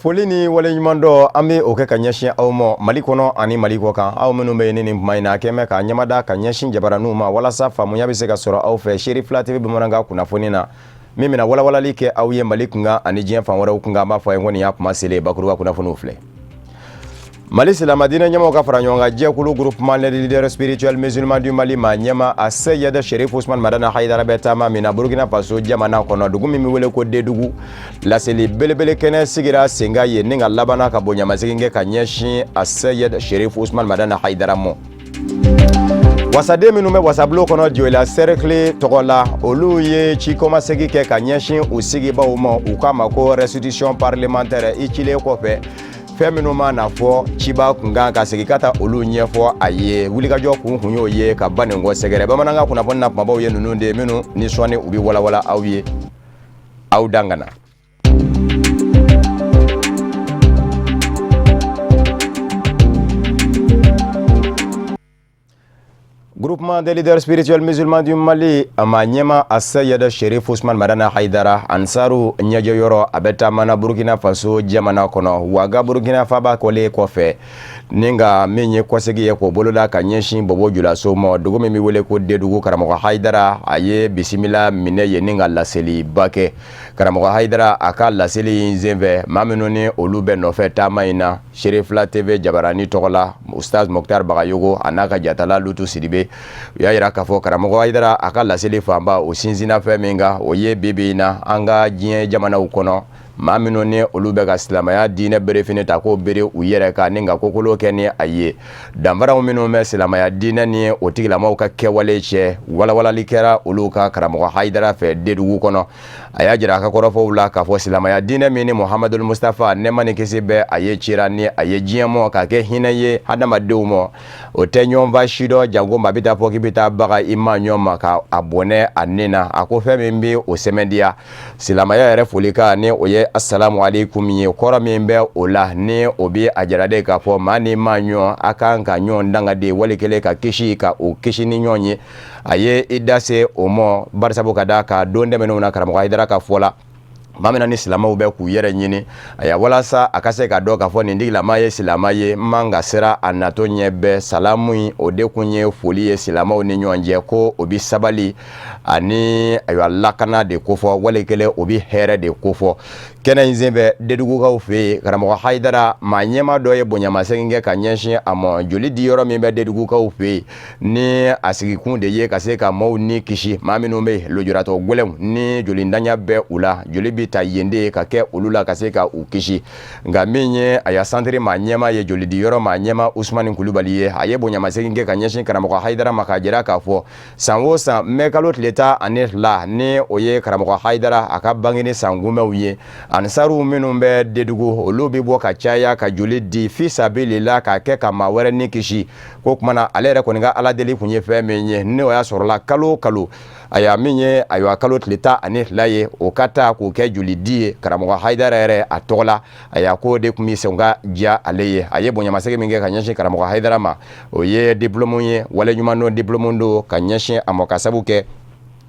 Foli ni waleɲumandɔn, an bɛ o kɛ ka ɲɛsin aw ma Mali kɔnɔ ani Mali kɔ kan, aw minnu bɛ yen ni nin kuma in na, a kɛn bɛ ka ɲɛmada ka ɲɛsin jabaraninw ma walasa faamuya bɛ se ka sɔrɔ aw fɛ Serifila TV bamanankan kunnafoni na, min bɛna walawalali kɛ aw ye Mali kunkan ani diɲɛ fan wɛrɛw kunkan. An b'a fɔ a ye ko nin y'a kuma selen. Bakuruba kunnafoniw filɛ. Mali silamɛdiinɛ ɲɛmɔgɔw ka fara ɲɔgɔn kan jɛkulu, Groupement des leaders spirituels musulmans du Mali, maa ɲɛmaa a Seyid Sherif Usman Madani Hayidara bɛ taama min na Burkina Faso jamana kɔnɔ, dugu min bɛ wele ko Dedugu, laseli belebele kɛnɛ sigira sen kan yen ni ka labanna ka bonyamasegin kɛ ka ɲɛsin a Seyid Sherif Usman Madani Hayidara ma. Wasaden minnu bɛ wasabulon kɔnɔ Joyila cercle tɔgɔ la, olu ye cikɔmasegin kɛ ka ɲɛsin u sigibaw ma. U k'a ma ko restitution parlementaire. I cilen kɔfɛ, fɛn minnu ma na fɔ ciba kunkan, ka segin ka taa olu ɲɛfɔ a ye. Wulikajɔ kun kun y'o ye ka Banikɔ sɛgɛrɛ. Bamanankan kunnafoni na kumabaw ye ninnu de ye, minnu ni sɔɔni u bɛ walawala aw ye. Aw dan ka na. Groupement des leaders spirituels musulmans du Mali, a maa ɲɛmaa a Seyid Sherif Usman Madani Haidara, Ansaru ɲɛjɔyɔrɔ, a bɛ taama na Burkina Faso jamana kɔnɔ. Waga, Burkina faaba kɔlen kɔfɛ, ni ka min ye kɔsegi ye k'o boloda ka ɲɛsin Bobo Julaso ma, dugu min bɛ wele ko Dedugu, karamɔgɔ Haidara a ye bisimila minɛ yen ni ka laseliba kɛ. Karamɔgɔ Haidara a ka laseli in senfɛ, maa minnu ni olu bɛ nɔfɛ taama in na, Serifila TV jabarani tɔgɔ la, Ustaz Mokhtar Bagayogo a n'a ka jatala Lutu Sidibe, u y'a jira k'a fɔ karamɔgɔ Hayidara a ka laseli fanba o sinsinna fɛn min kan, o ye bi bi in na an ka diɲɛ jamanaw kɔnɔ, maa minnu ni olu bɛ ka silamɛya diinɛ berefini ta k'o bere u yɛrɛ kan ni ka kokolo kɛ ni a ye, danfaraw minnu bɛ silamɛya diinɛ ni o tigilamaw ka kɛwale cɛ, walawalali kɛra olu kan karamɔgɔ Hayidara fɛ Dedugu kɔnɔ. A y'a jira a ka kɔrɔfɔw la k'a fɔ silamɛya diinɛ min ni Muhamadul Mustafa, nɛɛma ni kisi bɛ a ye, cira ni a ye diɲɛ mɔ k'a kɛ hinɛ ye hadamadenw mɔ, o tɛ ɲɔgɔnfa si dɔn, janko maa bɛ taa fɔ k'i bɛ taa baga i ma ɲɔgɔn ma ka a bɔnɛ a ni na. A ko fɛn min bɛ o sɛmɛndiya, silamɛya yɛrɛ folikan ni o ye asalamu aleykum ye, kɔrɔ min bɛ o la ni o bɛ a jira de k'a fɔ maa ni maa ɲɔgɔn a kan ka ɲɔgɔn danga de, wali kelen ka kisi ka o kisi ni ɲɔgɔn ye. A ye i da se o ma barisabu ka da ka don tɛmɛnenw na, karamɔgɔ Hayidara ka fɔ la, maa min ni silamɛw bɛ k'u yɛrɛ ɲini, a walasa a ka se ka dɔn k'a fɔ nin tigilama ye silamɛ ye, man ka siran a natɔ ɲɛ bɛɛ. Salamu in, o de kun ye foli ye silamɛw ni ɲɔgɔn cɛ, ko o bɛ sabali ani ayiwa lakana de kofɔ, wali kelen o bɛ hɛrɛ de kofɔ. Kɛnɛ in senfɛ Dedugukaw fɛ yen, karamɔgɔ Hayidara maa ɲɛmaa dɔ ye bonyamasegin kɛ ka ɲɛsin a ma. Joli di yɔrɔ min bɛ Dedugukaw fɛ yen, ni a sigikun de ye ka se ka maaw ni kisi, maa minnu bɛ yen lujuratɔ gɛlɛnw ni jolintanya bɛ u la, joli bɛ ta yen de ka kɛ olu la ka se ka u kisi. Nka min ye a ya santiri maa ɲɛmaa ye, joli di yɔrɔ maa ɲɛmaa Usumani Kulubali ye, a ye bonyamasegin kɛ ka ɲɛsin karamɔgɔ Hayidara ma, k'a jira k'a fɔ san o san mɛ kalo tile 12, ni o ye karamɔgɔ Hayidara a ka bangeni san kunbɛnw ye, ansaruw minnu bɛ Dedugu, olu bɛ bɔ ka caya ka joli di fisabilila k'a kɛ ka maa wɛrɛ ni kisi. Ko kuma na, ale yɛrɛ kɔni ka ala deli kun ye fɛn min ye, n'o y'a sɔrɔla kalo o kalo, ayiwa min ye ayiwa kalo tile 12 ye, o ka taa k'o kɛ joli di ye karamɔgɔ Hayidara yɛrɛ a tɔgɔ la. Ayiwa, k'o de tun bɛ sɔn ka diya ale ye. A ye bonyamasegin min kɛ ka ɲɛsin karamɔgɔ Hayidara ma, o ye diplôme ye, waleɲumandɔn diplôme don ka ɲɛsin a ma, ka sabu kɛ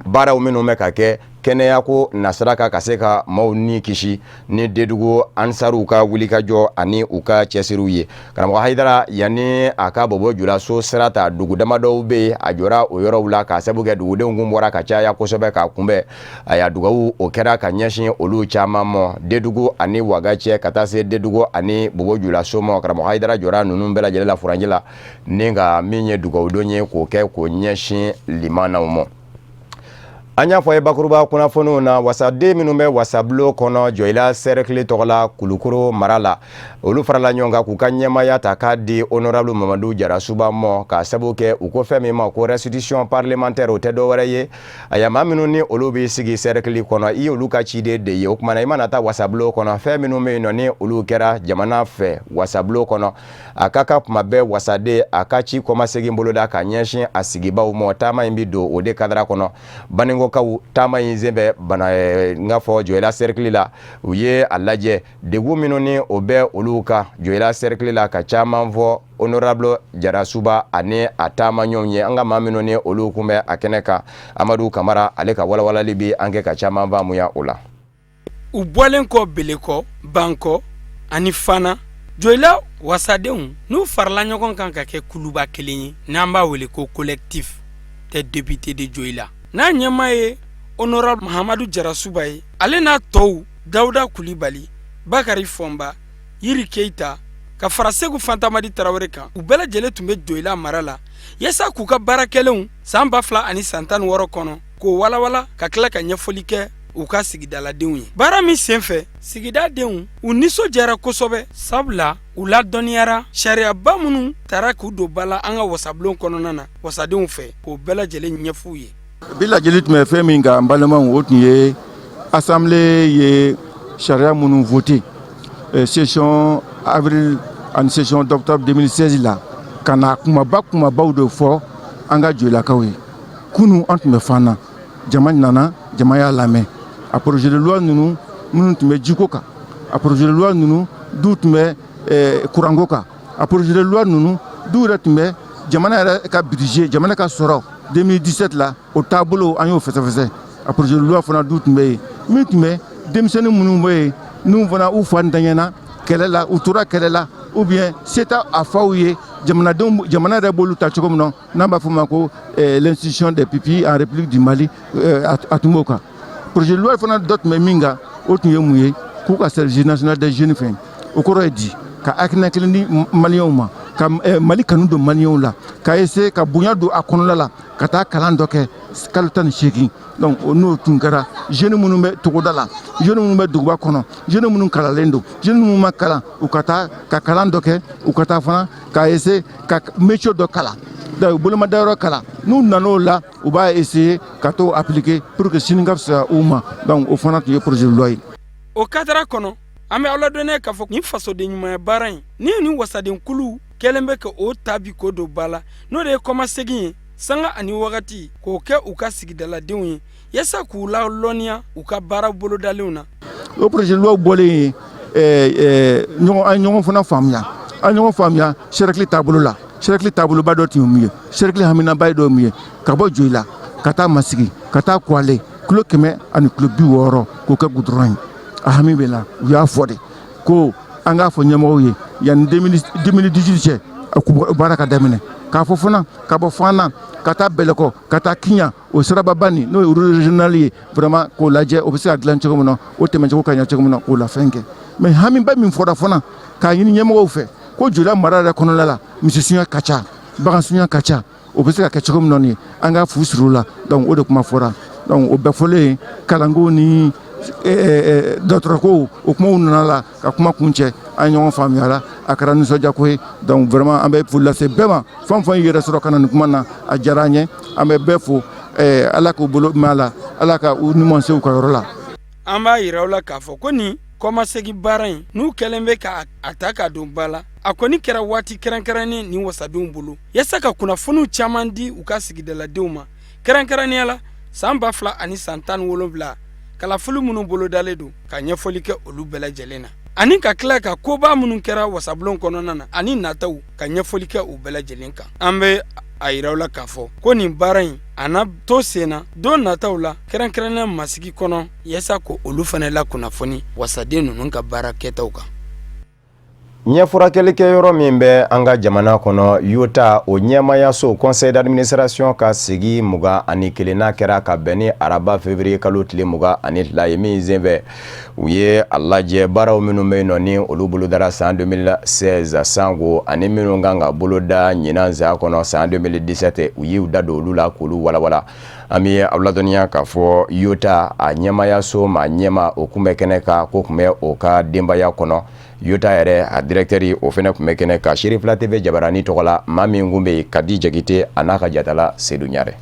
baaraw minnu bɛ ka kɛ kɛnɛyako nasira kan ka se ka maaw ni kisi ni Dedugu ansaruw ka wulikajɔ ani u ka cɛsiriw ye. Karamɔgɔ Hayidara, yanni a ka Bobo Julaso sira ta, dugu damadɔw bɛ yen, a jɔra o yɔrɔw la k'a sabu kɛ dugudenw kun bɔra ka caya kosɛbɛ k'a kunbɛn. A dugawu o kɛra ka ɲɛsin olu caman ma Dedugu ani Waga cɛ, ka taa se Dedugu ani Bobo Julaso ma. Karamɔgɔ Hayidara jɔra ninnu bɛɛ lajɛlen la furancɛ la ni ka min ye dugawudon ye k'o kɛ k'o ɲɛsin limanaw ma. An y'a fɔ ye bakuruba kunnafoniw na, wasaden minnu bɛ wasabulon kɔnɔ Joyila cercle tɔgɔ la Kulukoro mara la, olu farala ɲɔgɔn kan k'u ka ɲɛmaaya ta k'a di honorable Mamadu Jarasuba ma, k'a sabu kɛ u ko fɛn min ma ko restitution parlementaire, o tɛ dɔwɛrɛ ye. Aya, maa minnu ni olu bɛ sigi cercle kɔnɔ, i y'olu ka ciden de ye. O tuma na, i mana taa wasabulon kɔnɔ, fɛn minnu bɛ yen nɔ ni olu kɛra jamana fɛ wasabulon kɔnɔ, a ka kan kuma bɛɛ wasaden a ka ci kɔmasegin boloda ka ɲɛsin a sigibaw ma. Taama in bɛ don o de kadara kɔnɔ. Banikɔkaw, taama in senfɛ bana n k'a fɔ Joyila cercle la, u ye a lajɛ degun minnu ni o bɛ olu kan Joyila cercle la, ka caman fɔ honorable Jarasuba ani a taamaɲɔgɔnw ye. An ka maa minnu ni olu kun bɛ a kɛnɛ kan, Amadu Kamara, ale ka walawalali bɛ an kɛ ka caman faamuya o la. U bɔlen kɔ Belekɔ, Bankɔ ani Fana. Joyila wasadenw n'u farala ɲɔgɔn kan ka kɛ kuluba kelen ye, n'an b'a wele ko Collectif des députés de Joyila, n'a ɲɛmaa ye honorable Mahamadu Jarasuba ye, ale n'a tɔw Dawuda Kulibali, Bakari Fɔnba, Yiri Keyita, ka fara Segu Fantamadi Tarawele kan, u bɛɛ lajɛlen tun bɛ Joyila mara la yaasa k'u ka baara kɛlenw san 2016 kɔnɔ k'o walawala, ka tila ka ɲɛfɔli kɛ u ka sigidaladenw ye. Baara min senfɛ, sigidadenw u nisɔndiyara kosɛbɛ, sabula u ladɔnniyara sariyaba minnu tara k'u don ba la an ka wasabulon kɔnɔna na wasadenw fɛ, k'o bɛɛ lajɛlen ɲɛf'u ye. Bi lajɛli tun bɛ fɛn min kan, n balimaw, o tun ye assemblée ye sariya minnu voté session avril ani session d'octobre 2016 la, ka na kumaba kumabaw de fɔ an ka Joyilakaw ye. Kunu an tun bɛ Fana, jama nana, jama y'a lamɛn. A projet de loi ninnu minnu tun bɛ jiko kan, a projet de loi ninnu du tun bɛ kuranko kan, a projet de loi ninnu du yɛrɛ tun bɛ jamana yɛrɛ ka budget, jamana ka sɔrɔ 2017 la, o taabolo, an y'o fɛsɛfɛsɛ. A projet de loi fana du tun bɛ yen min tun bɛ denmisɛnnin minnu bɛ yen, n'u fana u fa ntanyana kɛlɛ la, u tora kɛlɛ la, ou bien se t'a a faw ye, jamanadenw, jamana yɛrɛ b'olu ta cogo min na, n'an b'a fɔ o ma ko l'institution des pupilles en République du Mali, a tun b'o kan. Projet de loi fana dɔ tun bɛ min kan, o tun ye mun ye? K'u ka Service national des jeunes fɛ, o kɔrɔ ye di? Ka hakilina kelen di Maliyɛnw ma, ka Mali kanu don Maliyɛnw la, ka essayer ka bonya don a kɔnɔna la, ka taa kalan dɔ kɛ kalo 18. Donc n'o tun kɛra, jeunes minnu bɛ togoda la, jeunes minnu bɛ duguba kɔnɔ, jeunes minnu kalanlen don, jeunes minnu ma kalan, u ka taa ka kalan dɔ kɛ, u ka taa fana ka essayer ka métier dɔ kalan, donc bolomadayɔrɔ kalan. N'u nan'o la, u b'a essayer ka t'o appliquer pour que sini ka fisaya u ma. Donc o fana tun ye projet de loi ye. O kadara kɔnɔ, an bɛ aw ladɔnniya k'a fɔ nin fasoden ɲumanya baara in ni wasadenkulu kɛlen bɛ ka o ta bi k'o don ba la, n'o de ye kɔmasegin ye sanga ani wagati, k'o kɛ u ka sigidaladenw ye yaasa k'u lalɔnniya u ka baara bolodalenw na. O projet de loi bɔlen ye, ɲɔgɔn an ye ɲɔgɔn fana faamuya, an ɲɔgɔn faamuya cercle taabolo la. Cercle taaboloba dɔ tun ye mun ye? Cercle haminaba dɔ ye mun ye? Ka bɔ Joyila ka taa Masigi, ka taa Kwale, kilo 160, k'o kɛ goudron ye. A hami bɛ na, u y'a fɔ de ko an k'a fɔ ɲɛmɔgɔw ye yanni 2018 cɛ, baara ka daminɛ. K'a fɔ fana ka bɔ Fana ka taa Bɛlɛkɔ, ka taa Kiɲan, o sirababa nin, n'o ye route régionale ye, vraiment k'o lajɛ, o bɛ se ka dilan cogo min na, o tɛmɛcogo ka ɲɛ cogo min na, k'o la fɛn kɛ. Mais hamiba min fɔra fana k'a ɲini ɲɛmɔgɔw fɛ, ko Joyila mara yɛrɛ kɔnɔna la, misi sunya ka ca, bagan sunya ka ca, o bɛ se ka kɛ cogo min na nin ye, an ka fu siri o la. Donc o de kuma fɔra. Donc o bɛɛ fɔlen, kalanko ni dɔgɔtɔrɔko, o kumaw nana la ka kuma kun cɛ. An ye ɲɔgɔn faamuya, a kɛra nisɔndiyako ye. Donc vraiment an bɛ foli lase bɛɛ ma. Fɛn fɛn y'i yɛrɛ sɔrɔ ka na nin kuma na, a diyara an ye. An bɛ bɛɛ fo. Ala k'u bolo mɛn a la, Ala ka u ɲuman se u ka yɔrɔ la. An b'a yira aw la k'a fɔ ko nin kɔmasegin baara in n'u kɛlen bɛ ka a ta k'a don ba la, a kɔni kɛra waati kɛrɛnkɛrɛnnen nin wasadenw bolo yaasa ka kunnafoniw caman di u ka sigidaladenw ma, kɛrɛnkɛrɛnnenya la san 2017 kalafili minnu bolodalen don, ka ɲɛfɔli kɛ olu bɛɛ lajɛlen na, ani ka tila ka koba minnu kɛra wasabulon kɔnɔna na ani nataw, ka ɲɛfɔli kɛ u bɛɛ lajɛlen kan. An bɛ a yira aw la k'a fɔ ko nin baara in a na to sen na don nataw la, kɛrɛnkɛrɛnnenya Masigi kɔnɔ, yaasa ko olu fana la kunnafoni wasaden ninnu ka baara kɛtaw kan. Ɲɛfurakɛlikɛyɔrɔ min bɛ an ka jamana kɔnɔ, YOTA, o ɲɛmayaso conseil d'administration ka sigi 21nan kɛra ka bɛn ni araba février kalo tile 22 ye. Min senfɛ, u ye a lajɛ baaraw minnu bɛ yen nɔ, ni olu bolodara san 2016 sango, ani minnu kan ka boloda ɲinan san kɔnɔ, san 2017, u y'u da don olu la k'olu walawala. An bɛ aw ladɔnniya k'a fɔ YOTA a ɲɛmayaso ma ɲɛma, o tun bɛ kɛnɛ kan, ko tun bɛ o ka denbaya kɔnɔ. YOTA yɛrɛ a directeur, o fana tun bɛ kɛnɛ kan. Serifila TV jabarani tɔgɔ la, maa min kun bɛ yen, Kadi Jakite, a n'a ka jatala Sedu Ɲare.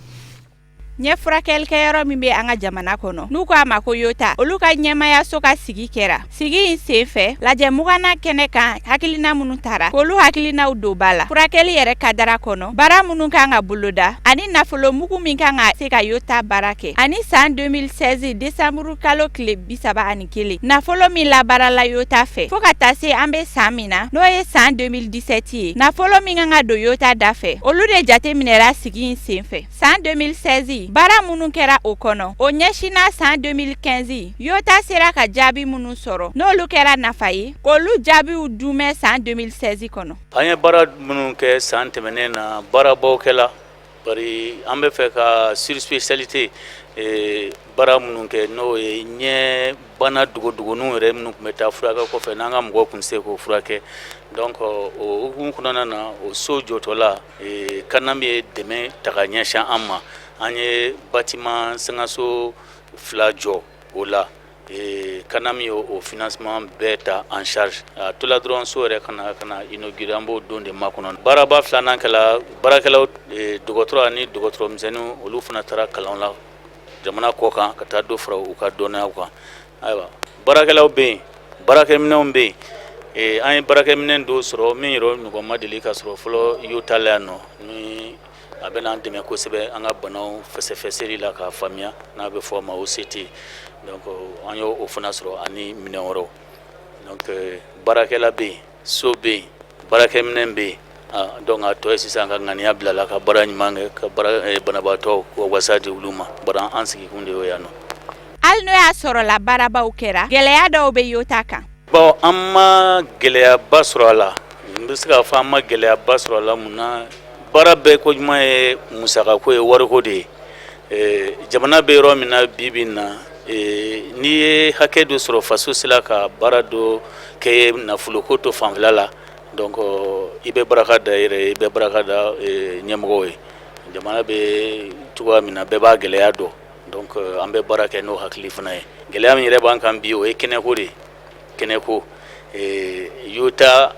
Ɲɛ furakɛlikɛyɔrɔ min bɛ an ka jamana kɔnɔ, n'u ko a ma ko YOTA, olu ka ɲɛmayaso ka sigi kɛra. Sigi in sen fɛ, lajɛ 20nan kɛnɛ kan, hakilina minnu tara, k'olu hakilinaw don ba la furakɛli yɛrɛ kadara kɔnɔ, baara minnu kan ka boloda, ani nafolo mugu min kan ka se ka YOTA baara kɛ, ani san 2016 desanburu kalo tile 31, nafolo min labaarala YOTA fɛ, fo ka taa se an bɛ san min na, n'o ye san 2017 ye, nafolo min kan ka don YOTA da fɛ, olu de jate minɛra sigi in sen fɛ. San 2016 Baara minnu kɛra o kɔnɔ, o ɲɛsinna san 2015, Yota sera ka jaabi minnu sɔrɔ, n'olu kɛra nafa ye, k'olu jaabiw dumɛ san 2016 kɔnɔ. An ye baara minnu kɛ san tɛmɛnen na, baarabaw kɛla, bari an bɛ fɛ ka surspécialité baara minnu kɛ, n'o ye ɲɛ bana dogodogoninw yɛrɛ minnu tun bɛ taa furakɛ kɔfɛ, n'an ka mɔgɔw tun se k'o furakɛ. Donc o hukumu kɔnɔna na, o so jɔtɔla, CANAM ye dɛmɛ ta ka ɲɛsin an ma. An ye bâtiment sangaso fila jɔ o la. CANAM ye o financement bɛɛ ta en charge. A tola dɔrɔn so yɛrɛ ka na inaugurer, an b'o don de makɔnɔ. Baaraba filanan kɛla, baarakɛlaw, dɔgɔtɔrɔ ani dɔgɔtɔrɔ misɛnninw, olu fana taara kalan la jamana kɔ kan ka taa dɔ fara u ka dɔnniyaw kan. Ayiwa, baarakɛlaw bɛ yen, baarakɛminɛnw bɛ yen. An ye baarakɛminɛn dɔw sɔrɔ min yɛrɛ ɲɔgɔn ma deli ka sɔrɔ fɔlɔ Yota la yan nɔ, ni a bɛna an dɛmɛ kosɛbɛ an ka banaw fɛsɛfɛsɛli la k'a faamuya, n'a bɛ fɔ o ma OCT. Donc an y'o o fana sɔrɔ ani minɛn wɛrɛw. Donc baarakɛla bɛ yen, so bɛ yen, baarakɛminɛn bɛ yen. Donc a tɔ ye sisan ka ŋaniya bila la ka baara ɲuman kɛ, ka baara banabaatɔ ka wasa di olu ma. Bari an sigikun de y'o yan nɔ. Hali n'o y'a sɔrɔla baarabaw kɛra, gɛlɛya dɔw bɛ Yota kan. Bon, an ma gɛlɛyaba sɔrɔ a la. N bɛ se k'a fɔ an ma gɛlɛyaba sɔrɔ a la. Mun na? Baara bɛɛ ko ɲuman ye musakako ye, wariko de ye. Jamana bɛ yɔrɔ min na bi bi in na, n'i ye hakɛ dɔ sɔrɔ faso sera ka baara dɔ kɛ nafoloko to fanfɛla la, donc i bɛ baraka da i yɛrɛ ye, i bɛ baraka da ɲɛmɔgɔw ye. Jamana bɛ cogoya min na, bɛɛ b'a gɛlɛya dɔn. Donc an bɛ baara kɛ n'o hakili fana ye. Gɛlɛya min yɛrɛ b'an kan bi, o ye kɛnɛko de ye, kɛnɛko. Yota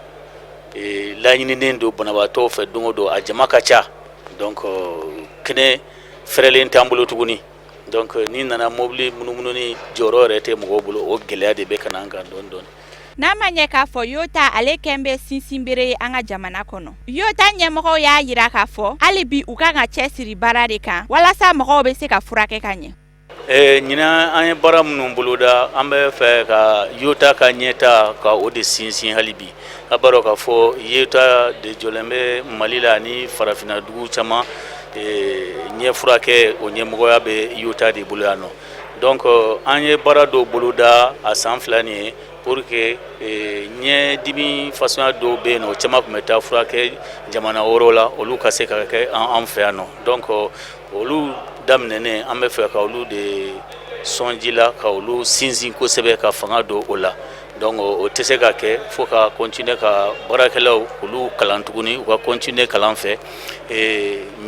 laɲininen don banabaatɔw fɛ don o don, a jama ka ca. Donc kɛnɛ fɛrɛlen t'an bolo tuguni. Donc n'i nana mobili munumunu, jɔyɔrɔ yɛrɛ tɛ mɔgɔw bolo. O gɛlɛya de bɛ ka na an kan dɔɔni dɔɔni. N'a ma ɲɛ k'a fɔ Yota ale kɛn bɛ sinsinbere ye an ka jamana kɔnɔ, Yota ɲɛmɔgɔw y'a yira k'a fɔ hali bi u kan ka cɛsiri baara de kan walasa mɔgɔw bɛ se ka furakɛ ka ɲɛ. Ɲinan, an ye baara minnu boloda, an bɛ fɛ ka Yota ka ɲɛta ka o de sinsin hali bi. A b'a dɔn k'a fɔ Yota de jɔlen bɛ Mali la ani farafinna dugu caman. Ɲɛ furakɛ, o ɲɛmɔgɔya bɛ Yota de bolo yan nɔ. Donc an ye baara dɔw boloda a san 2 nin ye pour que ɲɛdimi façon dɔw bɛ yen nɔ, o caman tun bɛ taa furakɛ jamana wɛrɛw la, olu ka se ka kɛ an fɛ yan nɔ. Donc olu daminɛnen, an bɛ fɛ ka olu de sɔnji la, ka olu sinsin kosɛbɛ, ka fanga don o la. Donc o tɛ se ka kɛ fo ka continuer ka baarakɛlaw olu kalan tuguni, u ka continuer kalan fɛ.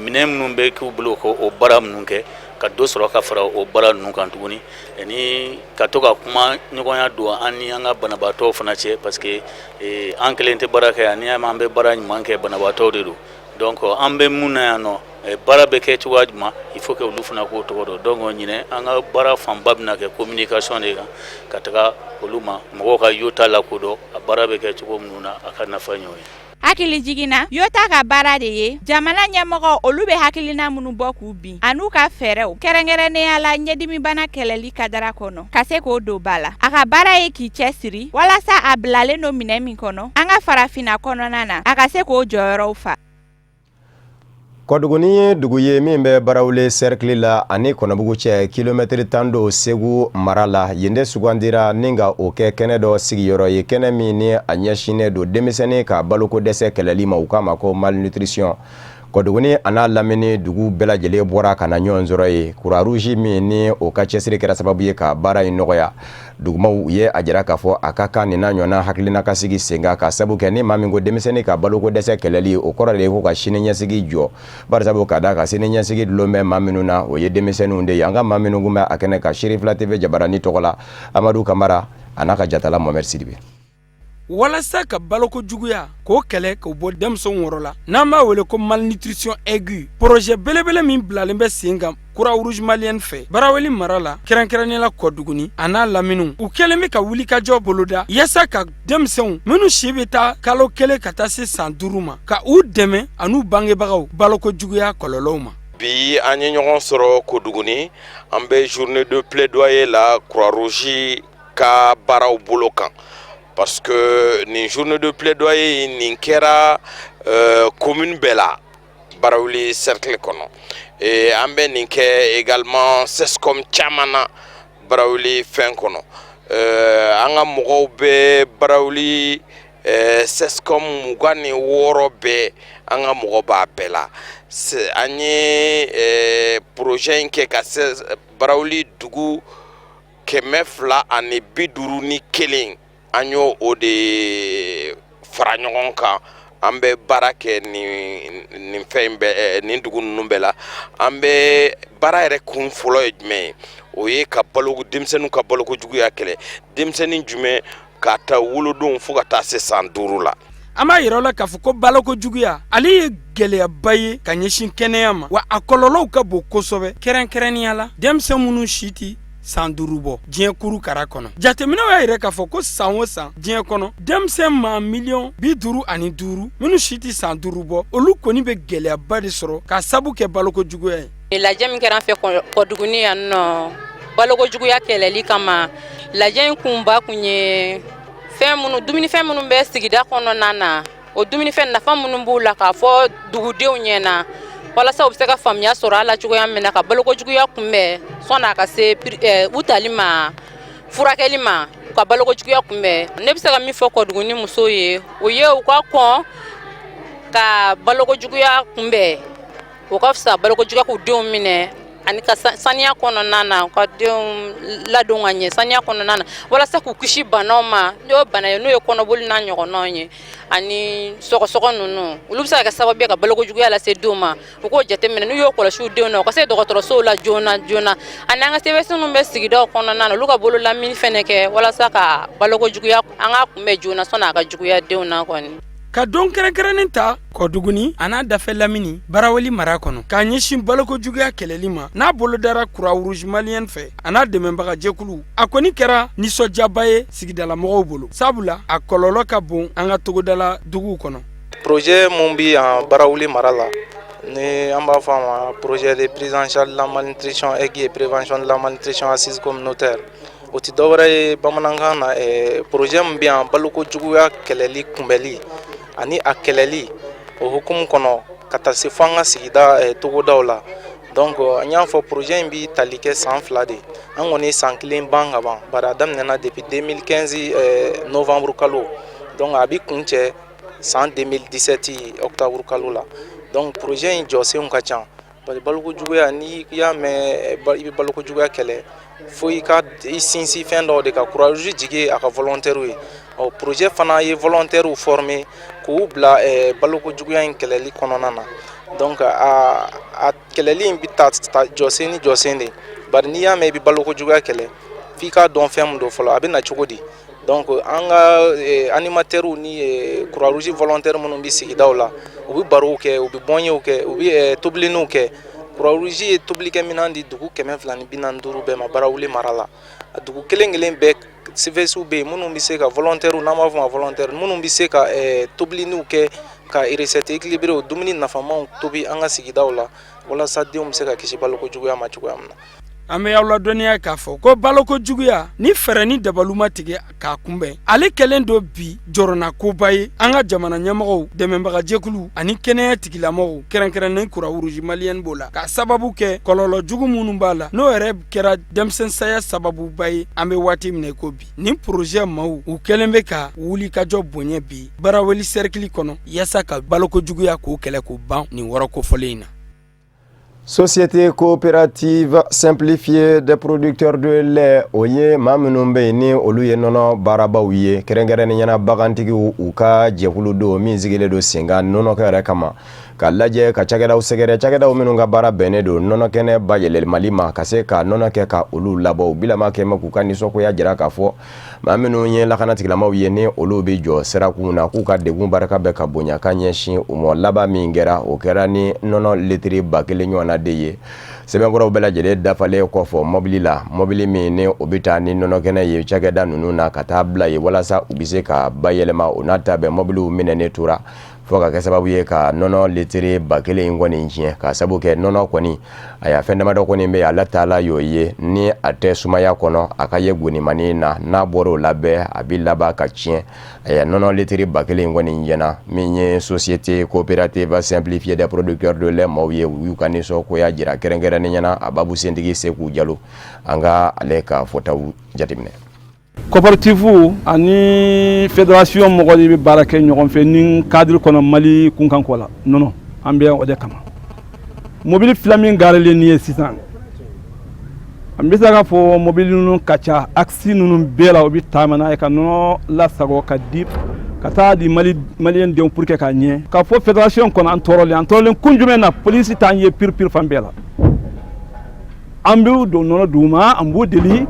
Minɛn minnu bɛ k'u bolo ko o baara minnu kɛ, ka dɔ sɔrɔ ka fara o baara ninnu kan tuguni, ani ka to ka kuma ɲɔgɔnya don an ni an ka banabaatɔw fana cɛ, parce que an kelen tɛ baara kɛ yan. N'i y'a mɛn an bɛ baara ɲuman kɛ, banabaatɔw de don. Donc an bɛ mun na yan nɔ, baara bɛ kɛ cogoya jumɛn, il faut que olu fana k'o tɔgɔ dɔn. Donc ɲinɛ, an ka baara fanba bɛna kɛ communication de kan ka taga olu ma, mɔgɔw ka Yota lakodɔn, a baara bɛ kɛ cogo minnu na, a ka nafa ɲɛ o ye. Hakili jiginna, Yota ka baara de ye jamana ɲɛmɔgɔ olu bɛ hakilina minnu bɔ k'u bin an'u ka fɛɛrɛw, kɛrɛnkɛrɛnnenya la ɲɛdimibana kɛlɛli kadara kɔnɔ, ka se k'o don ba la. A ka baara ye k'i cɛ siri walasa a bilalen don minɛ min kɔnɔ an ka farafinna kɔnɔna na, a ka se k'o jɔyɔrɔw fa. Kɔduguni ye dugu ye min bɛ Barawele cercle la ani Kɔnɔbugu cɛ, kilomɛtiri 10 don Segu mara la. Yen de sugandira ni ka o kɛ kɛnɛ dɔ sigiyɔrɔ ye, kɛnɛ min ni a ɲɛsinnen don denmisɛnnin ka baloko dɛsɛ kɛlɛli ma, u k'a ma ko malnutrition. Kɔduguni a n'a lamini dugu bɛɛ lajɛlen bɔra ka na ɲɔgɔn sɔrɔ ye. Croix Rouge min ni o ka cɛsiri kɛra sababu ye ka baara in nɔgɔya dugumaw ye, a jira k'a fɔ a ka kan nin n'a ɲɔgɔnna hakilina ka sigi sen kan, ka sabu kɛ ni maa min ko denmisɛnnin ka baloko dɛsɛ kɛlɛli, o kɔrɔ de ye ko ka sini ɲɛsigi jɔ, barisabu ka da ka sini ɲɛsigi dulon bɛ maa minnu na, o ye denmisɛnninw de ye. An ka maa minnu kun bɛ a kɛnɛ ka Sirifila TV jabarani tɔgɔ la, Amadu Kamara a n'a ka jatala Mohamed Sidibe. Walasa ka baloko juguya k'o kɛlɛ k'o bɔ denmisɛnw wɔrɔ la, n'an b'a wele ko malnutrition aiguë, projet belebele min bilalen bɛ sen kan Croix Rouge malienne fɛ Baraweli mara la, kɛrɛnkɛrɛnnenya la Kɔduguni a n'a laminiw, u kɛlen bɛ ka wulikajɔ boloda yaasa ka denmisɛnw minnu si bɛ taa kalo 1 ka taa se san 5 ma, ka u dɛmɛ an'u bangebagaw baloko juguya kɔlɔlɔw ma. Bi, an ye ɲɔgɔn sɔrɔ Koduguni. An bɛ journée de plaidoyer la Croix Rouge ka baaraw bolo kan, parce que nin journée de plaidoyer nin kɛra commune bɛɛ la Barawuli cercle kɔnɔ. An bɛ nin kɛ également CSCOM caman na Barawuli fɛn kɔnɔ. An ka mɔgɔw bɛ Barawuli CSCOM 26 bɛɛ, an ka mɔgɔ b'a bɛɛ la. An ye projet in kɛ ka Barawuli dugu 251, an y'o o de fara ɲɔgɔn kan. An bɛ baara kɛ nin fɛn in bɛɛ, nin dugu ninnu bɛɛ la. An bɛ baara yɛrɛ kun fɔlɔ ye jumɛn ye? O ye ka balo denmisɛnninw ka baloko juguya kɛlɛ. Denmisɛnnin jumɛn? K'a ta wolodon fo ka taa se san 5 la. An b'a yira la k'a fɔ ko baloko juguya, ale ye gɛlɛyaba ye ka ɲɛsin kɛnɛya ma, wa a kɔlɔlɔw ka bon kosɛbɛ, kɛrɛnkɛrɛnnenya la denmisɛn minnu si tɛ san 5 bɔ. Diɲɛ kuru kara kɔnɔ, jateminɛw y'a yira k'a fɔ ko san o san diɲɛ kɔnɔ, denmisɛn maa miliyɔn 55 minnu si tɛ san 5 bɔ, olu kɔni bɛ gɛlɛyaba de sɔrɔ k'a sabu kɛ baloko juguya ye. Lajɛ min kɛra an fɛ Kɔduguni yan nɔ baloko juguya kɛlɛli kama, lajɛ in kunba kun ye fɛn minnu, dumunifɛn minnu bɛ sigida kɔnɔna na, o dumunifɛn nafa minnu b'u la, k'a fɔ dugudenw ɲɛna walasa u bɛ se ka faamuya sɔrɔ a la cogoya min na ka baloko juguya kunbɛn sɔnni a ka se u tali ma furakɛli ma, ka baloko juguya kunbɛn. Ne bɛ se ka min fɔ Kɔduguni musow ye, o ye u ka kɔn ka baloko juguya kunbɛn. O ka fisa baloko juguya k'u denw minɛ, ani ka saniya kɔnɔna na, u ka denw ladon ka ɲɛ saniya kɔnɔna na, walasa k'u kisi banaw ma. N'o bana ye, n'o ye kɔnɔboli n'a ɲɔgɔnnaw ye ani sɔgɔsɔgɔ ninnu, olu bɛ se ka kɛ sababu ye ka baloko juguya lase denw ma. U k'o jateminɛ, n'u y'o kɔlɔsi u denw na, u ka se dɔgɔtɔrɔsow la joona joona. Ani an ka CVS minnu bɛ sigidaw kɔnɔna na, olu ka bololamini fɛnɛ kɛ walasa ka baloko juguya, an k'a kunbɛn joona sɔnni a ka juguya denw na kɔni. Ka don kɛrɛnkɛrɛnnen ta Kɔduguni a n'a dafɛ lamini Baraweli mara kɔnɔ k'a ɲɛsin baloko juguya kɛlɛli ma, n'a bolodara Croix Rouge Malienne fɛ a n'a dɛmɛbaga jɛkulu, a kɔni kɛra nisɔndiyaba ye sigidalamɔgɔw bolo, sabula a kɔlɔlɔ ka bon an ka togodala duguw kɔnɔ. Projet mun bi yan Barawuli mara la, ni an b'a fɔ a ma projet de prise en charge de la malnutrition aiguë et prévention de la malnutrition assise communautaire, o tɛ dɔwɛrɛ ye bamanankan na, projet min bɛ yan baloko juguya kɛlɛli, kunbɛli ani a kɛlɛli, o hukumu kɔnɔ ka taa se fo an ka sigida togodaw la. Donc an y'a fɔ, projet in bi tali kɛ san 2 de. An kɔni ye san 1 ban ka ban, bari a daminɛna depuis 2015 novembre kalo. Donc a bi kun cɛ san 2017 octobre kalo la. Donc projet in jɔsenw ka ca, bari baloko juguya, n'i y'a mɛn i bɛ baloko juguya kɛlɛ, fo i ka i sinsin fɛn dɔw de kan. Croix Rouge jigi ye a ka volontaire ye. Ɔ projet fana ye volontaire former k'u bila baloko juguya in kɛlɛli kɔnɔna na. Donc a kɛlɛli in bɛ ta jɔsen ni jɔsen de, bari n'i y'a mɛn i bɛ baloko juguya kɛlɛ, f'i k'a dɔn fɛn min don fɔlɔ, a bɛ na cogo di. Donc an ka animateurs ni Croix Rouge volontaire minnu bɛ sigidaw la, u bɛ barow kɛ, u bɛ bɔnyew kɛ, u bɛ tobiliniw kɛ. Croix Rouge ye tobilikɛminɛn di dugu 245 bɛɛ ma Barawuli mara la. A dugu kelen kelen bɛɛ, CVS bɛ yen minnu bɛ se ka volontaire, n'an b'a fɔ ma volontaire, minnu bɛ se ka tobiliniw kɛ ka recette équilibrée, dumuni nafamaw tobi an ka sigidaw la, walasa denw bɛ se ka kisi baloko juguya ma cogoya min na. An bɛ aw ladɔnniya k'a fɔ ko baloko juguya, ni fɛɛrɛ ni dabalu ma tigɛ k'a kunbɛn, ale kɛlen don bi jɔrɔnakoba ye an ka jamana ɲɛmɔgɔw, dɛmɛbagajɛkulu ani kɛnɛya tigilamɔgɔw, kɛrɛnkɛrɛnnen Croix Rouge Malienne b'o la, k'a sababu kɛ kɔlɔlɔ jugu minnu b'a la, n'o yɛrɛ kɛra denmisɛnsaya sababuba ye. An bɛ waati min na i ko bi, nin projet maaw, u kɛlen bɛ ka wuli ka jɔ bonya bi Baraweli sɛrikili kɔnɔ, yaasa ka baloko juguya k'o kɛlɛ k'o ban nin wɔrɔ kofɔlen in na. Société coopérative simplifiée des producteurs de lait, o ye maa minnu bɛ yen ni olu ye nɔnɔ baarabaw ye, kɛrɛnkɛrɛnnenya la bagantigiw, u ka jɛkulu don min sigilen don sen kan nɔnɔkɛ yɛrɛ kama, ka lajɛ ka cakɛdaw sɛgɛrɛ, cakɛdaw minnu ka baara bɛnnen don nɔnɔkɛnɛ bayɛlɛmali ma, ka se ka nɔnɔ kɛ ka olu labɔ. U bilama kɛmɛ k'u ka nisɔngoya jira k'a fɔ maa minnu ye lakanatigilamaw ye, ni olu bɛ jɔ sirakun na, k'u ka degun barika bɛ ka bonya ka ɲɛsin u ma. Laban min kɛra, o kɛra ni nɔnɔ litiri 1000 ɲɔgɔnna de ye, sɛbɛnkɔrɔw bɛɛ lajɛlen dafalen kɔfɛ mɔbili la, mɔbili min ni o bɛ taa ni nɔnɔkɛnɛ ye cakɛda ninnu na ka taa bila ye walasa u bɛ se ka bayɛlɛma. O n'a ta bɛɛ, mɔbiliw minɛnen tora. Fo ka kɛ sababu ye ka nɔnɔ litiri 1000 in kɔni tiɲɛ, ka sabu kɛ nɔnɔ kɔni, a y'a fɛn damadɔ kɔni bɛ Ala taala y'o ye ni a tɛ sumaya kɔnɔ, a ka ye gonimanin na, n'a bɔra o la bɛɛ a bɛ laban ka tiɲɛ. A nɔnɔ litiri 1000 in kɔni tiɲɛna. Min ye Société coopérative simplifiée des producteurs de lait maaw ye, u y'u ka nisɔngoya jira kɛrɛnkɛrɛnnenya na. A babu sentigi Seku Jalo, an ka ale ka fɔtaw jateminɛ. Coopérative ani fédération mɔgɔ de bɛ baara kɛ ɲɔgɔn fɛ ni cadre kɔnɔ Mali kunkanko la. Nɔnɔ, an bɛ o de kama. Mobili fila min garelen nin ye sisan, an bɛ se k'a fɔ mobili ninnu ka ca axe ninnu bɛɛ la. U bɛ taama n'a ye ka nɔnɔ lasago ka di ka taa di Mali maliyɛn denw pour que k'a ɲɛ k'a fɔ fédération kɔnɔ. An tɔɔrɔlen, an tɔɔrɔlen kun jumɛn na? Polisi t'an ye piri piri fan bɛɛ la. An b'u don nɔnɔ d'u ma, an b'u deli,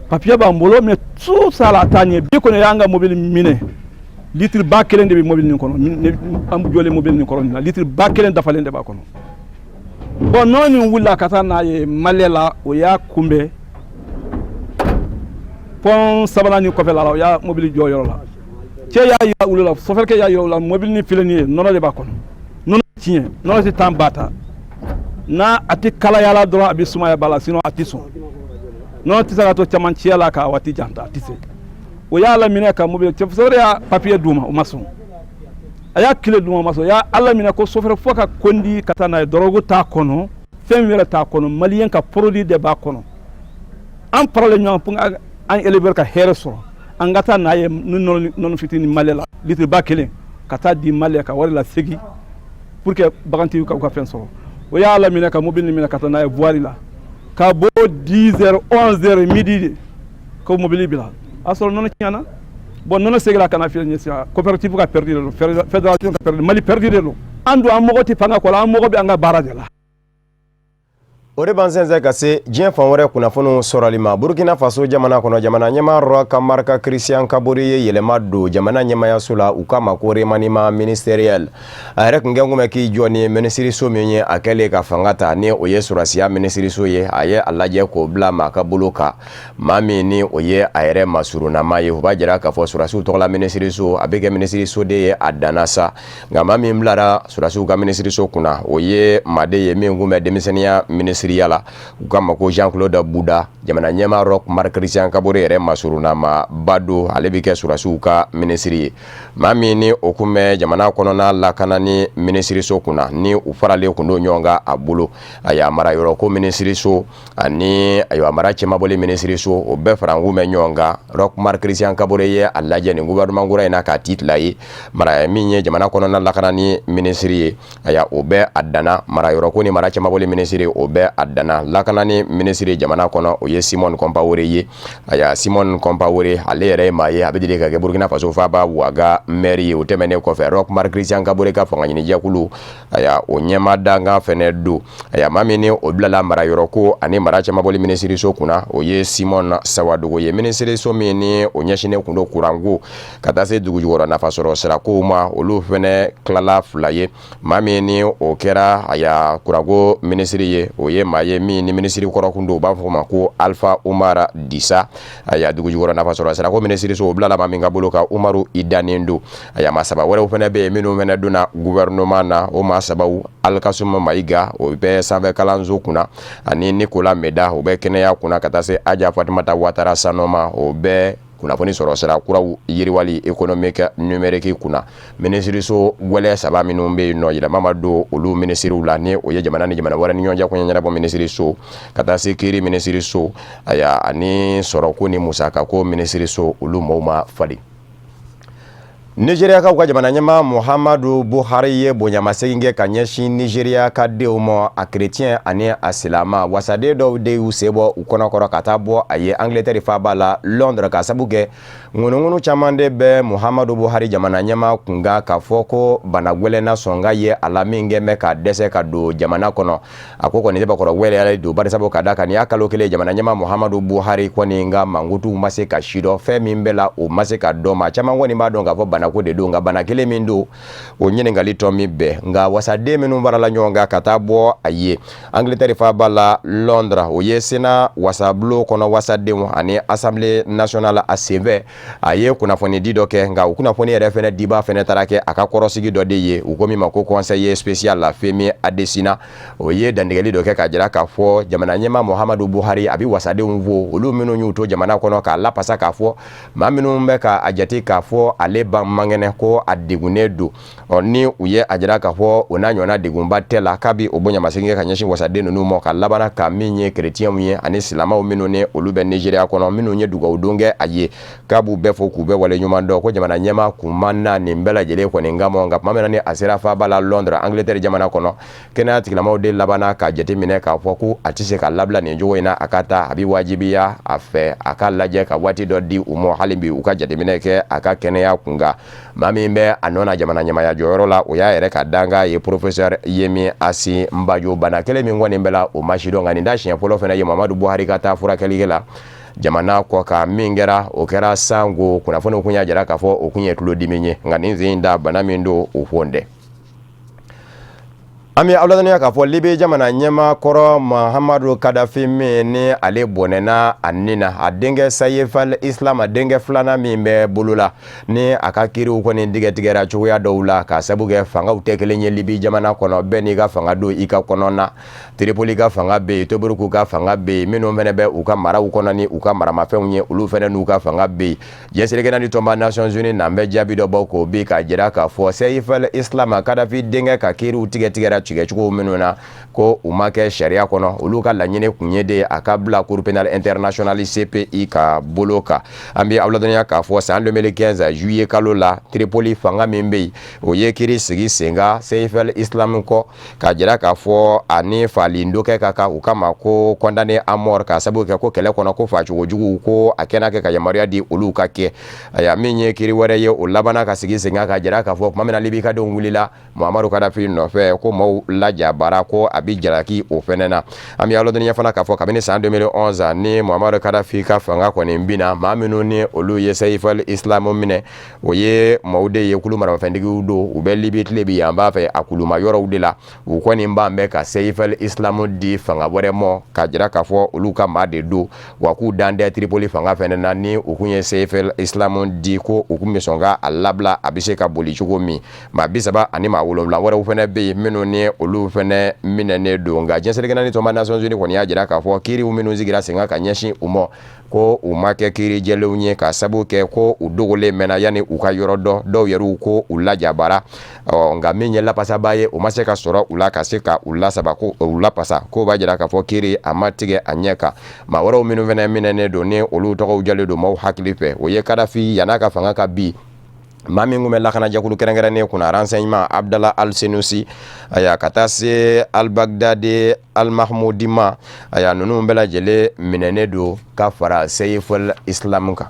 papier b'an bolo, mais tout ça la t'a ɲɛ. Bi kɔni y'an ka mobili minɛ, litre 1000 de bɛ mobili nin kɔnɔ. An jɔlen mobili nin kɔrɔ nin na, litre 1000 dafalen de b'a kɔnɔ. Bon, nɔnɔ nin wulila ka taa n'a ye Malɛ la, o y'a kunbɛn pont sabanan ni kɔfɛ la, o y'a mobili jɔ yɔrɔ la. Cɛ y'a yira olu la, sofɛrikɛ y'a yira u la, mobili ni filɛ nin ye, nɔnɔ de b'a kɔnɔ. Nɔnɔ tiɲɛ, nɔnɔ tɛ temps ba ta n'a a tɛ kalayala dɔrɔn, a bɛ sumaya ba la, sinon a tɛ sɔn. Nɔnɔ tɛ se ka to camancɛ la ka waati jan ta, a tɛ se. O y'a laminɛ ka mobili cɛ, sofɛrɛ y'a papier d'u ma, o ma sɔn. A y'a clé d'u ma, o ma sɔn. O y'a laminɛ ko sofɛrɛ fo ka kondi ka taa n'a ye. Dɔrɔgu t'a kɔnɔ, fɛn wɛrɛ t'a kɔnɔ, maliyɛn ka produit de b'a kɔnɔ. An faralen ɲɔgɔn pour an éleveur ka hɛrɛ sɔrɔ, an ka taa n'a ye ni nɔnɔ fitinin Mali la, litre 1000, ka taa di Mali ka wari lasegin pour que bagantigiw ka u ka fɛn sɔrɔ. O y'a laminɛ ka mobili minɛ ka taa n'a ye voirie la, ka bɔ 10 heures, 11 heures, midi de ko mobili bila a sɔrɔ nɔnɔ tiɲɛna. Bon, nɔnɔ seginna ka na filɛ nin ye sisan, coopérative ka perdu de don, fédération ka perdu, Mali perdu de don. An dun, an mago tɛ fanga kɔ la, an mago bɛ an ka baara de la. O de b'an sɛnsɛn ka se diɲɛ fan wɛrɛ kunnafoniw sɔrɔli ma. Burukina Faso jamana kɔnɔ, jamana ɲɛmaa Roch Marc Christian Kabore ye yɛlɛma don jamana ɲɛmayaso la, u k'a ma ko remaniement ministériel. A yɛrɛ kun kɛ kun bɛ k'i jɔ ni minisiriso min ye a kɛlen ka fanga ta, ni o ye sɔrɔsiya minisiriso ye, a ye a lajɛ k'o bila maa ka bolo kan, maa min ni o ye a yɛrɛ masurunama ye. O b'a jira k'a fɔ sɔrɔsiw tɔgɔla minisiriso, a bɛ kɛ minisiriso de ye a danna sa. Nka maa min bilara sɔrɔsiw ka minisiriso kunna, o ye maaden ye min kun bɛ denmisɛnninya minisiriya la, u k'a ma ko Jean Claude Bouda. Jamana ɲɛmaa Roch Marc Christian Kabore yɛrɛ masurunama ba don, ale bɛ kɛ sɔrɔsiw ka minisiri ye. Maa min ni o kun bɛ jamana kɔnɔna lakana ni minisiriso kunna, ni u faralen kun don ɲɔgɔn kan a bolo, a y'a mara yɔrɔ ko minisiriso ani ayiwa mara cɛmabɔli minisiriso, o bɛɛ farankun bɛ ɲɔgɔn kan. Roch Marc Christian Kabore ye a lajɛ nin gouvernement kura in na k'a ti tila ye mara min ye jamana kɔnɔna lakana ni minisiri ye, aya o bɛɛ a danna mara yɔrɔ ko ni mara cɛmabɔli minisiri, o bɛɛ a danna lakana ni minisiri jamana kɔnɔ, o ye Simon Compaoré ye. Aya, Simon Compaoré, ale yɛrɛ ye maa ye a bɛ deli ka kɛ Burkina Faso faaba Ouaga maire ye. O tɛmɛnen kɔfɛ, Roch Marc Christian Kabore ka fanga ɲinijɛkulu, aya o ɲɛma dankan fɛnɛ don. Aya, maa min ni o bilala mara yɔrɔ ko ani mara cɛmabɔli minisiriso kunna, o ye Simon Sawadogo ye. Minisiriso min ni o ɲɛsinnen kun don kuranko ka taa se dugujukɔrɔ nafasɔrɔ sirakow ma, olu fɛnɛ tilala fila ye. Maa min ni o kɛra aya kuranko minisiri ye, o ye maa ye min ni minisiri kɔrɔ kun don, u b'a fɔ o ma ko Alpha Oumar Dissa. Aya, dugujukɔrɔ nafasɔrɔ sirako minisiriso, o bilala maa min ka bolo kan, Umaru Idanen don. Aya, maa saba wɛrɛw fɛnɛ bɛ yen minnu fɛnɛ donna gouvernement na. O maa sabaw, Alkassoum Maïga, o bɛ sanfɛ kalanso kunna, ani Nicolas Meda, o bɛ kɛnɛya kunna, ka taa se Adja Fatimata Ouattara Sanoma, o bɛ kunnafoni sɔrɔ sira kuraw yiriwali économique numérique kunna. Minisiriso gwɛlɛ saba minnu bɛ yen nɔ, yɛlɛma ma don olu minisiriw la, ni o ye jamana ni jamana wɛrɛ ni ɲɔgɔn cɛ koɲɛ ɲɛnabɔ minisiriso, ka taa se kiiri minisiriso, aya ani sɔrɔko ni musakako minisiriso, olu mɔgɔw ma falen. Nizeriyakaw ka jamana ɲɛmaa Muhammadu Buhari ye bonyamasegin kɛ ka ɲɛsin Nizeriya ka denw ma, a kerecɛn ani a silama. Wasaden dɔw de y'u sen bɔ u kɔnɔkɔrɔ ka taa bɔ a ye Angleterre faaba la Londres, ka sabu kɛ ŋunuŋunu caman de bɛ Muhammadu Buhari jamana ɲɛmaa kunkan k'a fɔ ko bana gwɛlɛn na sɔn ka ye a la min kɛ bɛ ka dɛsɛ ka don jamana kɔnɔ. A ko kɔni bakɔrɔ wɛrɛ don barisabu ka da kan nin y'a kalo kelen, jamana ɲɛmaa Muhammadu Buhari kɔni ka mankutu ma se ka sidɔn, fɛn min bɛ la o ma se ka dɔn. Maa caman kɔni b'a dɔn k'a fɔ banako de don, nka bana kelen min don, o ɲininkali tɔ min bɛɛ. Nka wasaden minnu farala ɲɔgɔn kan ka taa bɔ a ye Angleterre faaba la Londres, o ye Sénat wasabulon kɔnɔ wasadenw ani Assemblée nationale a senfɛ. A ye kunnafonidi dɔ kɛ, nka o kunnafoni yɛrɛ fɛnɛ diba fɛnɛ taara kɛ a ka kɔrɔsigi dɔ de ye, u ko min ma ko conseiller spécial la Femi Adesina. O ye dantigɛli dɔ kɛ k'a jira k'a fɔ jamana ɲɛmaa Muhammadu Buhari a bɛ wasadenw fo, olu minnu y'u to jamana kɔnɔ k'a lapasa k'a fɔ maa minnu bɛ ka a jate k'a fɔ ale ba man kɛnɛ, ko a degunnen don. Ɔ ni u ye a jira k'a fɔ o n'a ɲɔgɔnna degunba tɛ la, k'a bi o bonyamasegin kɛ ka ɲɛsin wasaden ninnu ma, ka labanna ka min ye kerecɛnw ye ani silamɛw minnu ni olu bɛ Nizeriya kɔnɔ, minnu ye dugawudon kɛ a ye, k'a b'u bɛɛ fo k'u bɛɛ waleɲuman dɔn. Ko jamana ɲɛmaa kun ma na nin bɛɛ lajɛlen kɔni kama, nka tuma min na ni a sera faaba la Londres, Angleterre jamana kɔnɔ, kɛnɛya tigilamaaw de labanna k'a jateminɛ k'a fɔ ko a tɛ se ka labila nin cogo in na, a ka taa, a bɛ wajibiya a fɛ a ka lajɛ ka waati dɔ di u ma hali bi u ka jateminɛ kɛ a ka kɛnɛya kunkan. Maa min bɛ a nɔ na jamana ɲɛmaaya jɔyɔrɔ la, o y'a yɛrɛ ka dankan ye, professeur Yemi Osinbajo. Bana kelen min kɔni bɛ la, o ma sidɔn, nka nin t'a siɲɛ fɔlɔ fana ye Muhammadu Buhari ka taa furakɛli la jamana kɔ kan. Min kɛra, o kɛra sango kunnafoniw kun y'a jira k'a fɔ o kun ye tulodimi ye, nka nin sen in da bana min don, o fɔ dɛ. An bɛ aw ladɔnniya k'a fɔ Libi jamana ɲɛmaa kɔrɔ Mahamadu Kadafi min ni ale bɔnɛna a ni na, a denkɛ Sayif al-Islam, a denkɛ filanan min bɛ bolo la, ni a ka kiriw kɔni tigɛtigɛra cogoya dɔw la k'a sabu kɛ fangaw tɛ kelen ye Libi jamana kɔnɔ, bɛɛ n'i ka fanga don i ka kɔnɔna. Tripoli ka fanga bɛ yen, Tobruk ka fanga bɛ yen, minnu fana bɛ u ka maraw kɔnɔ ni u ka maramafɛnw ye, olu fana n'u ka fanga bɛ yen. Diɲɛ seleke naani tɔnba Nations Unies n'an bɛ jaabi dɔ bɔ k'o bi k'a jira k'a fɔ Saif al-Islam Kadafi denkɛ ka kiriw tigɛtigɛra tigɛcogo minnu na, ko u ma kɛ sariya kɔnɔ. Olu ka laɲini kun ye de a ka bila Cour pénale internationale CPI ka bolo kan. An bɛ aw ladɔnniya k'a fɔ san 2015 juillet kalo la, Tripoli fanga min bɛ yen, o ye kiri sigi sen kan Saif al-Islam kɔ k'a jira k'a fɔ ani faali dɔ kɛ ka kan, u kama ko condamné à mort, k'a sababu kɛ ko kɛlɛ kɔnɔ ko facogo jugu ko a kɛnɛ kɛ ka yamaruya di olu ka kɛ. Ayiwa, min ye kiri wɛrɛ ye, o labanna ka sigi sen kan k'a jira k'a fɔ tuma min na Libi ka denw wulila Muhammadu Kadafi nɔfɛ, ko maaw lajabara, ko a bɛ jalaki o fɛnɛ na. An bɛ aw ladɔnniya fana k'a fɔ kabini san 2011 ni Muhammadu Kadafi ka fanga kɔni binna, maa minnu ni olu ye Saif al-Islam minɛ, o ye maaw de ye, kulu maramafɛntigiw don, u bɛ Libi tilebin yan b'a fɛ a kuluma yɔrɔw de la. U kɔni b'an bɛ ka Saif al-Islam di fanga wɛrɛ ma k'a jira k'a fɔ olu ka maa de don, wa k'u dan tɛ Tripoli fanga fɛnɛ na. Ni u kun ye Saif al-Islam di, ko u kun bɛ sɔn ka a labila, a bɛ se ka boli cogo min. Maa 37 wɛrɛw fɛnɛ bɛ yen minnu ni olu fɛnɛ minɛnen don. Nka diɲɛ seleke naani tɔnba Nations Unies kɔni y'a jira k'a fɔ kiiriw minnu sigira sen kan ka ɲɛsin u ma, ko u ma kɛ kiiri jɛlenw ye, ka sabu kɛ ko u dogolen mɛnna yanni u ka yɔrɔ dɔn, dɔw yɛrɛw ko u lajabara. Ɔ nka min ye lapasaba ye, o ma se ka sɔrɔ u la ka se ka u lasaba ko u lapasa, k'o b'a jira k'a fɔ kiiri a ma tigɛ a ɲɛ kan. Maa wɛrɛw minnu fana minɛnen don, ni olu tɔgɔw jalen don maaw hakili fɛ, o ye Kadafi yann'a ka fanga ka bin, maa min tun bɛ lakanajɛkulu kɛrɛnkɛrɛnnen kunna, renseignement, Abdallah Al-Senussi, aya ka taa se Al-Baghdadi Al-Mahmoudi ma. Aya, ninnu bɛɛ lajɛlen minɛnen don ka fara Saif al-Islam kan.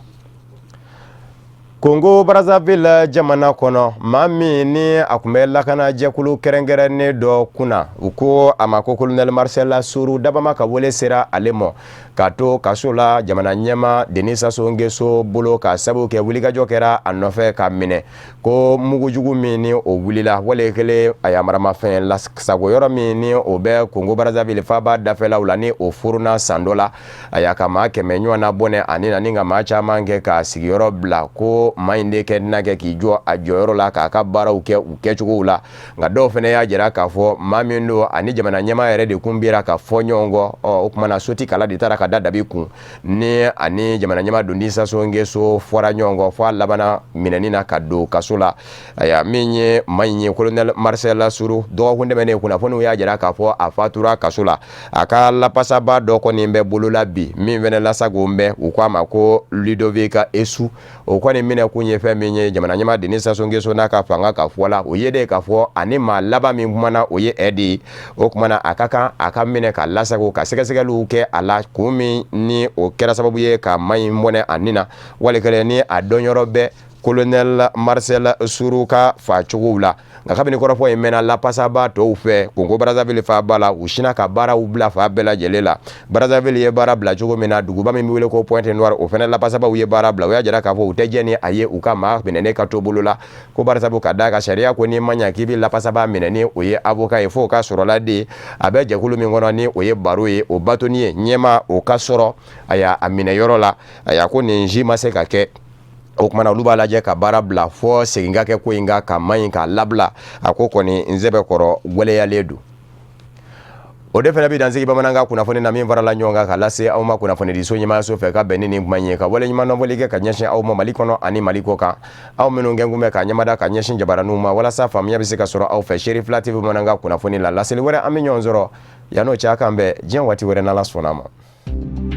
Kongo Brazzaville jamana kɔnɔ, maa min ni a tun bɛ lakanajɛkulu kɛrɛnkɛrɛnnen dɔ kunna, u ko a ma ko colonel Marcel Sourou Dabama, ka wele sera ale ma k'a to kaso la jamana ɲɛmaa Denis Sassou Nguesso bolo, ka sababu kɛ wulikajɔ kɛra a nɔfɛ ka minɛ, ko mugujugu min ni o wulila wale kelen, a yamaramafɛn lasago yɔrɔ min ni o bɛ Kongo Brazzaville faaba dafɛlaw la, ni o furuna san dɔ la, a y'a ka maa 100 ɲɔgɔn na bɔnɛ ani na ni ka maa caman kɛ k'a sigiyɔrɔ bila, ko maa in de kɛ na kɛ k'i jɔ a jɔyɔrɔ la k'a ka baaraw kɛ u kɛcogow la. Nka dɔw fana y'a jira k'a fɔ maa min don, ani jamana ɲɛmaa yɛrɛ de kun bira ka fɔ ɲɔgɔn kɔ. Ɔ o tuma na soti kala de taara ka da dabi kun ni ani jamana ɲɛmaa Denis Sassou Nguesso fɔra ɲɔgɔn kɔ, fo a labanna minɛni na ka don kaso la. Ayiwa, min ye maa in ye, colonel Marcel Sourou, dɔgɔkun tɛmɛnen kunnafoniw y'a jira k'a fɔ a fatura kaso la. A ka lapasaba dɔ kɔni bɛ bolo la bi min fana lasago bɛ, u ko a ma ko Ludovic Essou. O kɔni minɛ kun ye fɛn min ye, jamana ɲɛmaa Denis Sassou Nguesso n'a ka fanga ka fɔ la, o ye de k'a fɔ ani maa laban min kumana, o ye ɛ de ye. O tuma na a ka kan a ka minɛ ka lasago ka sɛgɛsɛgɛliw kɛ a la, kun min ni o kɛra sababu ye ka maa in bɔnɛ a ni na, wali kelen ni a dɔnyɔrɔ bɛ colonel Marcel Sourou ka facogow la. Nka kabini kɔrɔfɔ in mɛnna lapasaba tɔw fɛ Kongo Brazzaville faaba la, u sinna ka baaraw bila fan bɛɛ lajɛlen la. Brazzaville ye baara bila cogo min na, duguba min bɛ wele ko Pointe Noire, o fana lapasabaw ye baara bila. U y'a jira k'a fɔ u tɛ jɛn ni a ye u ka maa minɛnen ka to bolo la, ko barisabu ka d'a kan sariya ko n'i ma ɲa k'i bɛ lapasaba minɛ ni o ye avocat ye, f'o ka sɔrɔla de a bɛ jɛkulu min kɔnɔ ni o ye barreau ye, o bâtonnier ɲɛmaa o ka sɔrɔ a y'a minɛ yɔrɔ la. A ko nin si ma se ka kɛ. O kumana olu b'a lajɛ ka baara bila fɔ segin ka kɛ ko in kan ka ma in k'a labila. A ko kɔni n sɛbɛkɔrɔ waleyalen don. O de fana bɛ dansigi bamanankan kunnafoni na min farala ɲɔgɔn kan ka lase aw ma kunnafonidiso ɲɛmaayaso fɛ ka bɛn ni nin kuma in ye, ka waleɲumandɔnfɔli kɛ ka ɲɛsin aw ma Mali kɔnɔ ani Mali kɔ kan, aw minnu kɛn kun bɛ ka ɲɛmada ka ɲɛsin jabaraninw ma walasa faamuya bɛ se ka sɔrɔ aw fɛ Cherifla TV bamanankan kunnafoni la. Laseli wɛrɛ, an bɛ ɲɔgɔn sɔrɔ. Yann'o cɛ, a k'an bɛn diɲɛ waati wɛrɛ n'Ala sɔnna a ma.